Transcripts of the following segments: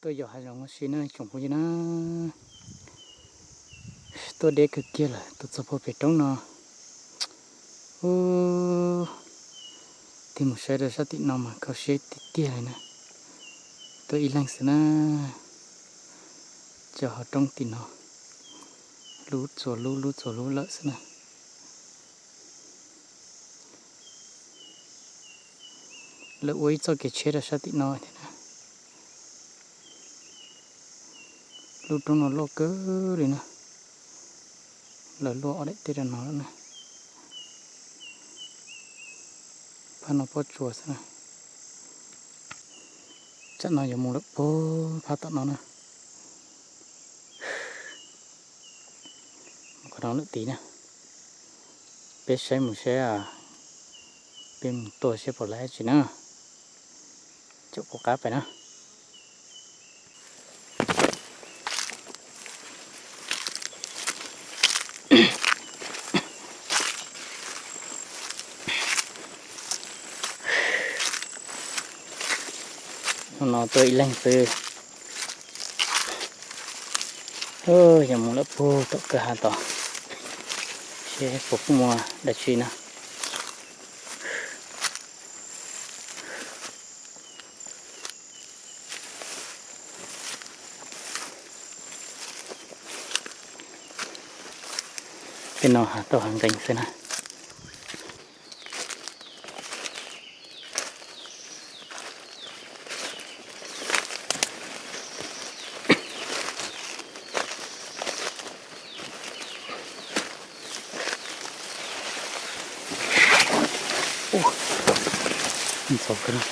Tuaj yos hav zoov ua si na tsoom phooj ywg na. Tuaj deb kawg kiag lawm, tuaj txog puag pem roob no. Ub, tig mus saib rau sab tim no mas kho siab tiag tiag li na. Tuaj ib leeg xwb na. Cov hauv roob tim no lub txuas lub, lub txuas lub lawm xwb na. Lawv ua ib txoj kev tsheb rau sab tim no thiab na. Lub roob no loj kawg li na. Lawv luaj ob daim teb rau no lawm na. Phab no pob tsuas xwb na. Tsam no yuav mus lawm puag phab tom no na. Qhov no lawm tid na. Peb saib mus saib, peb mus tua saib puas laib tsi na. Caum kuv qab pais na. Hnub no tuaj ib leeg xwb. Yog mus lawm puag tom kwj ha tod, seb puas muaj dab tsi na. Tej no tau heev nqees xwb na. Ntxhov kawg.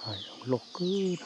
Hav zoov loj kawg.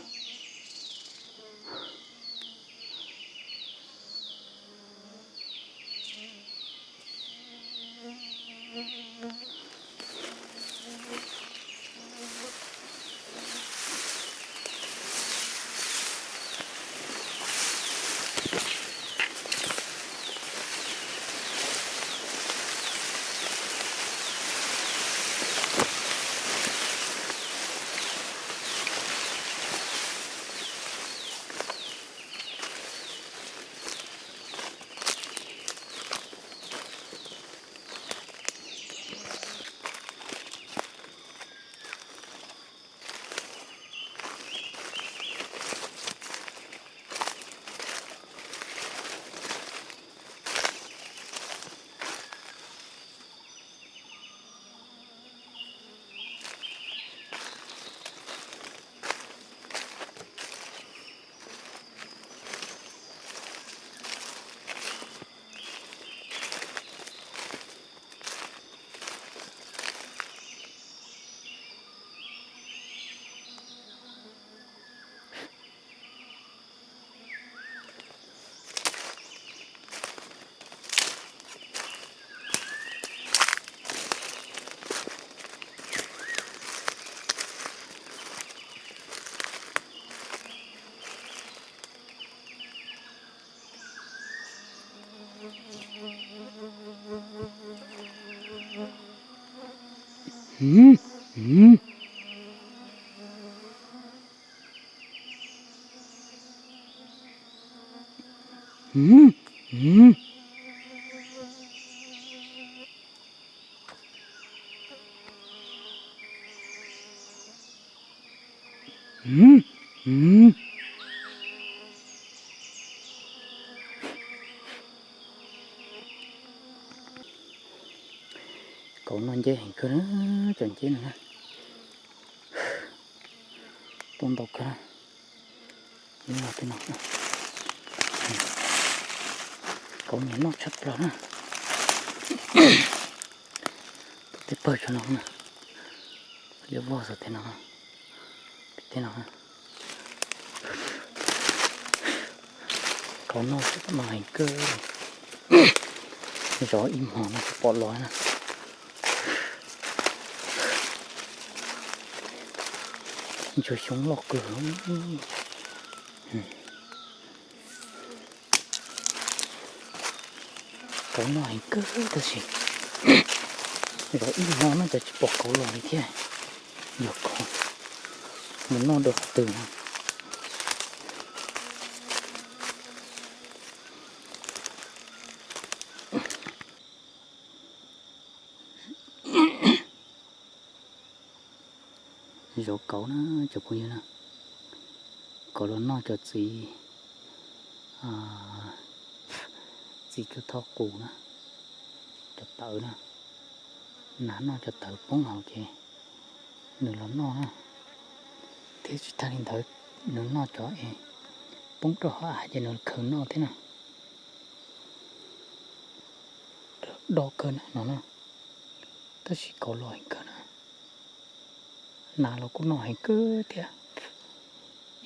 Kauv no nceb heev kawg na, cov nceb no na. Tuaj ntau kawg. Kauv nyiam noj tshaj plaws na. Tuaj Pawg cov no na, liab vog xav tej no, tej no. Kauv noj no heev kawg, zov ib hmo no tsis pom los na. Ntsuag xyoob loj kawg. Kauv noj heev kawg tab sis zov ib hmo no cas tsis pom kauv los li thiab. Yog kauv mus noj dua qhov twg no. Zov kauv na cov phooj ywg na, kauv los noj cov txiv, txiv cuag thoj qus na, cov tawv na, nas noj cov tawv poob hauv ces nws los noj na, thiab tsis tag li ntawd nws noj cov es poob rau hauv av ces nws khaws noj thiab na. Do kawg na no na, tab sis kauv los heev kawg na. Nas los kuj noj heev kawg thiab,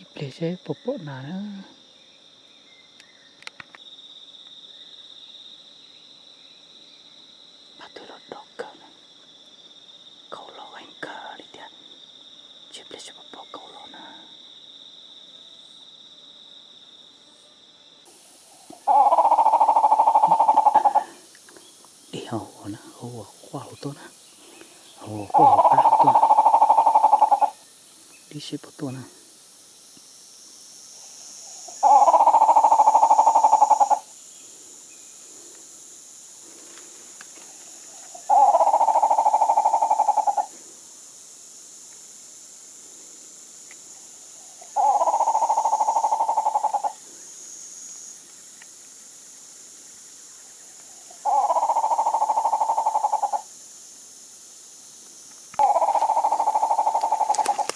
ib pliag seb puas pom nas na. Pab twg los do kawg na, kauv los heev kawg li thiab, ib pliag seb puas pom kauv los na. Dib hauv na, hauv quaj hauv tuaj na, hauv quaj hauv qab hauv tuaj, dib seb puas tuaj na.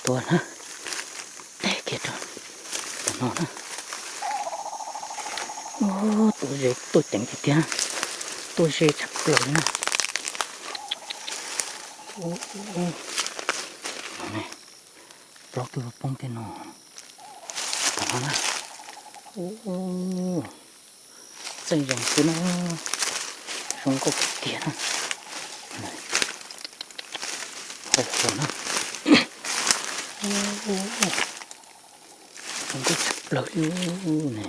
Tuaj na, teg kiag rau tom no na. Tuaj ze tuaj ceev tiag tiag, tuaj ze tshaj plaws na. Plaub tug poob tej no, tom no na. Txaij zoo xwb na, zoo nkauj tiag tiag na. Hau hau na, zoo nkauj tshaj plaws li ne.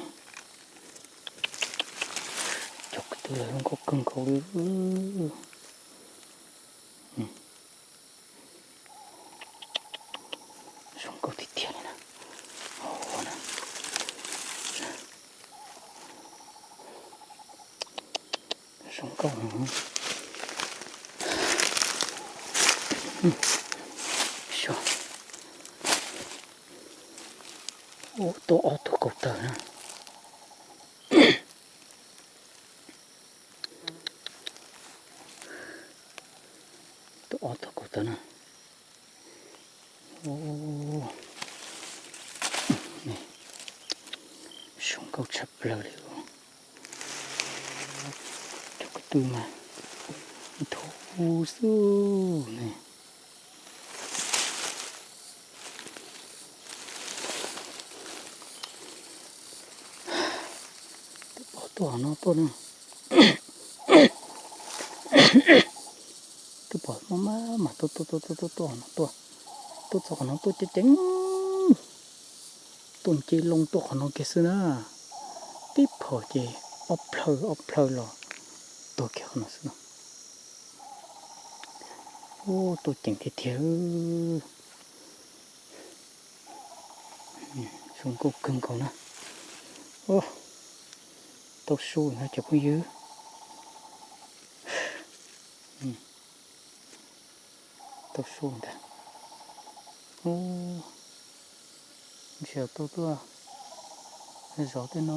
Cov kwv tij los zoo nkauj kawg nkaus li. Zoo nkauj tiag tiag li na. Zoo nkauj. Ub, tuaj ob tug kaus taws na. Tuaj ob tug kaus taws na. Zoo nkauj tshaj plaws li. Cov kwv tij mas nthuav xwb ne. Twb pom tuaj qhov no tuaj na. Twb pom maj maj mas tuaj tuaj tuaj tuaj tuaj qhov no tuaj. Tuaj txog qhov no tuaj ceev ceev. Tuaj nce loo tuaj qhov no kiag xwb na. Tib phom ces ob plhaw ob plhaw los tuag kiag qhov no xwb no. Ub, tuaj ceev tiag tiag. Zoo nkauj kawg nkaus na. Tau su ntag cov phooj ywg. Tau su ntag. Ntsia tuaj tuaj zov tej no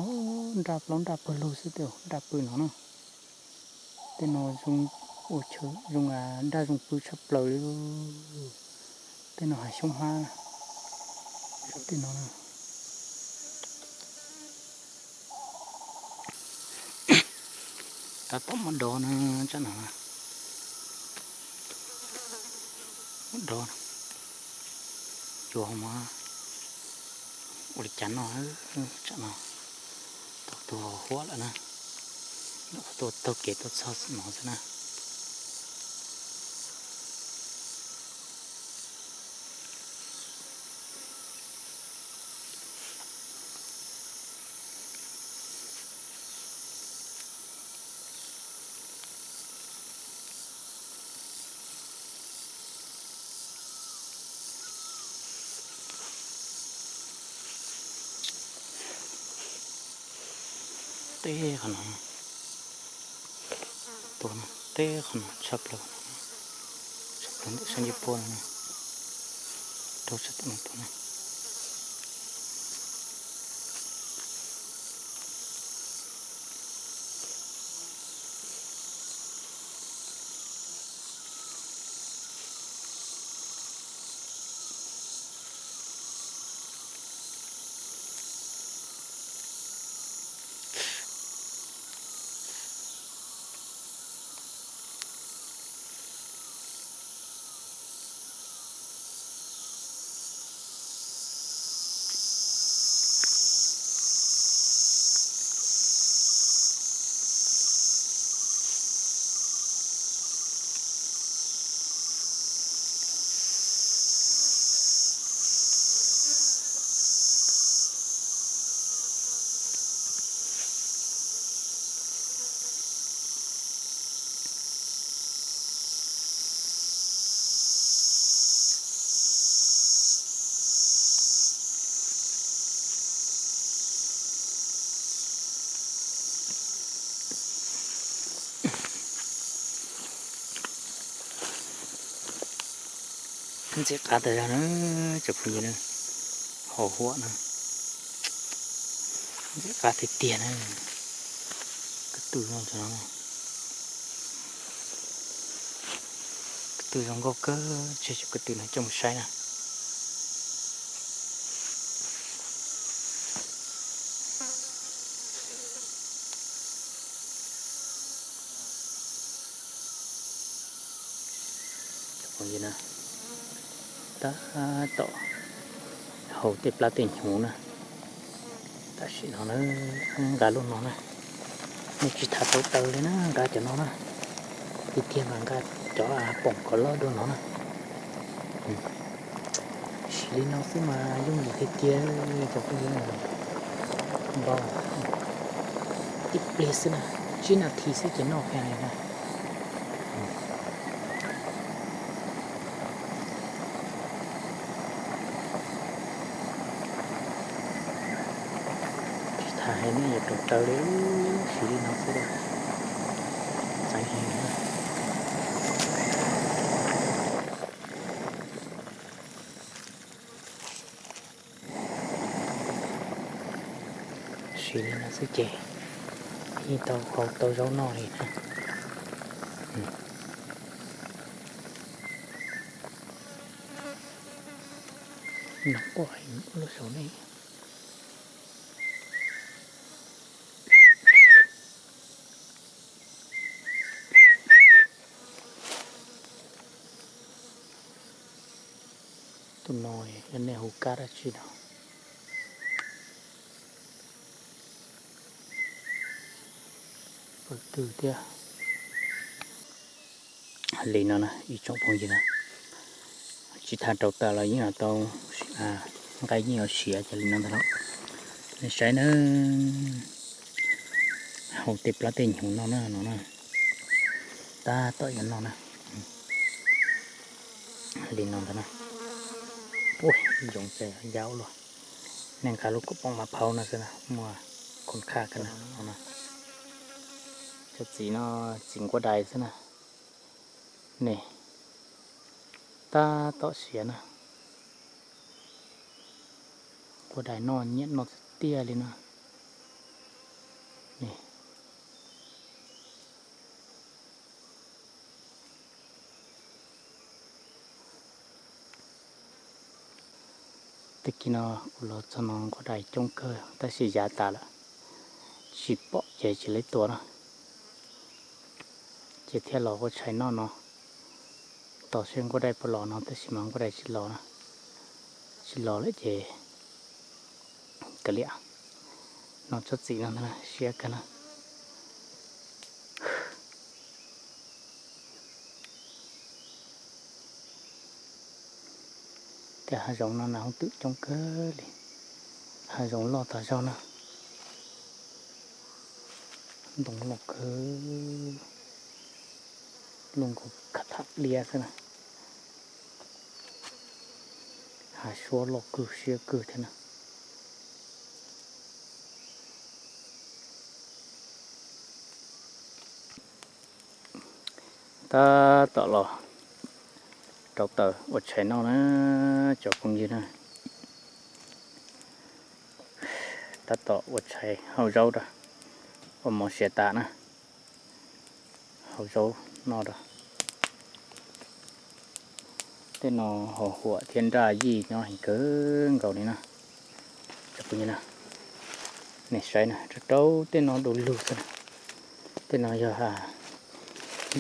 nraj plaub nraj pawg lug xwb, tej nraj pw no na. Tej no zoo ua chaw zoo, nraj zoo pw tshaj plaws li. Tej no hav xyoob hmab, tej no na. Tab tom muab dov na, tsam no na. Dob, yuav mus ua li cas noj, tsam no tau tuag huam lawm na. Tuaj taug kev tuaj txog no xwb na. Teb qhov no, tua teb qhov no tshaj plaws, tshaj plaws ntawm sab ncej puab no, rau sab tom no tua na. Ntxim qab tas zog na, cov phooj ywg na, hau huam na, ntxim qab tiag tiag na. Koj tw zoo no, koj tw zoo nkauj kawg, tseg cov koj tw no coj mus saib na. Cov phooj ywg na, tab tom hau tej plab tej hnyuv na. Tam sim no na, nqa lub no na, nej tsis tham rau taws li na, nqa cov no na. Tiag tiag mas nqa cov poom kov loj dua no na. Siv li no xwb mas yooj yim tiag tiag, cov phooj ywg. Npau ib pliag xwb na, tsib nas this xwb ces noj kiag li na. Tsis tham hais nej yuav rau taws li, siv li no xwb, txaus heev na. Siv li no xwb ces yeej tau hau tau zaub noj li na. Nws quaj heev lub saum ne. Tus no yog nej hu kab dab tsi no? Pawg twg thiab? Li no na ib tsoom phooj ywg na, tsis tham rau taws los yeej tau, nqaij yeej yuav siav ces li no ntag lauj. Nej saib na, hau tej plab tej hnyuv no na, no na, tab tom yuav noj na. Li no ntag na. Ua, yoov ces yau luaj. Nej nqa lub kaum poom mas phau no xwb na, muaj khoom khaj kawg na no na. Cov txiv no txiv nquab dais xwb na. Ne, tab tom siav na. Nquab dais noj nyiam noj tiag tiag li na. Ne, tag kis no kuv los txog no nquab dais coob kawg tab sis yav tas lawm, tsis pom ces tsis lawv tua na. Ces thiaj los ua tshais noj no, Tos seb nkuaj dai puas los no, tab sis mas nkuaj dai tsis los, tsis los lawm ces kav liam. No tsob txiv no siab kawg na. Tej hav zoov no na hoob twm coob kawg li, hav zoov loj tas zog na. Ntoo loj kawg, lub nkaus khav tham liab xwb na. Hav suab loj kawg siab kawg thiab na. Tab tom los rauv taws ua tshais noj na, cov phooj ywg na. Tab tom ua tshais hau zaub rau, ua mov siav tas na, hau zaub noj rau. Tej no hos huam thiab nraj yij nyob heev kawg nkaus li na. Cov phooj ywg na, nej saib na, rau rau tej no du lug xwb na. Tej no yog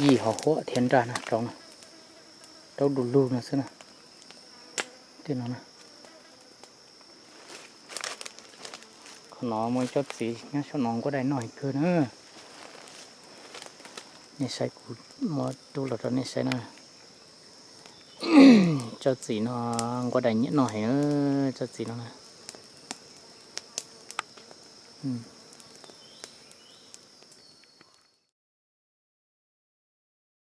yij hos huam thiab nraj na, rau na, rau du lug no xwb na. Tej no na. Qhov no muaj ib tsob txiv nyob saum no nkuaj dai noj heev kawg na. Nej saib kuv muab rub los rau nej saib na. Tsob txiv no nkuaj dai nyiam noj heev, tsob txiv no na.